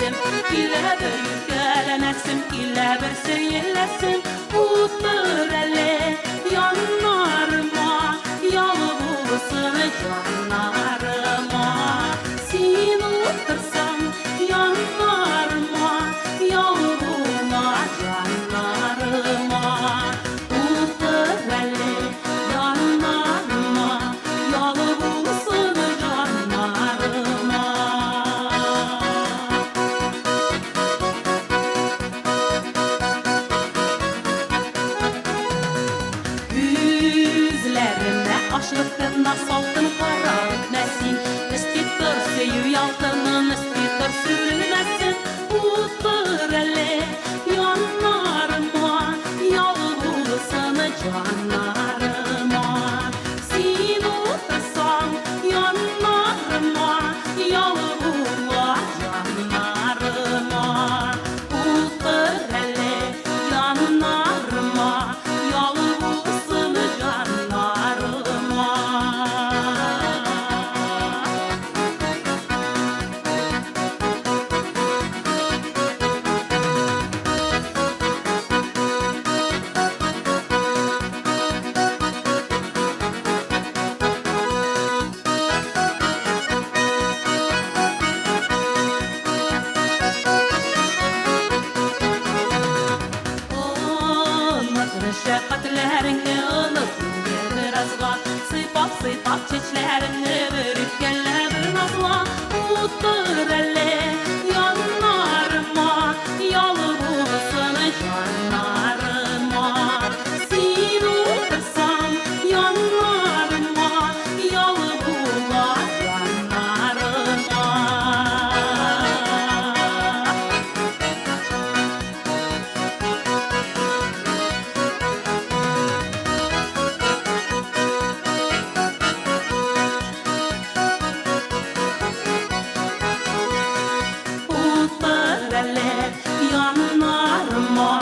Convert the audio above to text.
Сөйләсем килә, бер иркәләнәсем килә, бер сөеләсем. Утыр әле яннарыма, ял булсын җаннарыма. Син утырсаң яннарыма, ял була җаннарыма. Утыр әле яннарыма, ял булсын җаннарыма. Күзләремә ашлык кына салкын карап үтмәсен, өсти тор сөю ялкынын, өсти тор сүрелмәсен. Утыр әле яннарыма, ял булсын җаннарыма. Син утырсаң яннарыма, ял була җаннарыма. Утыр әле яннарыма, ял булсын җаннарыма. Оныт мәшәкатьләреңне, оныт инде беразга. Сыйпап-сыйпап чәчләреңне, бер үпкәлә, бер назла. Утыр әле яннарыма, ял булсын җаннарыма. Син утырсаң яннарыма, ял була җаннарыма. Утыр әле яннарыма,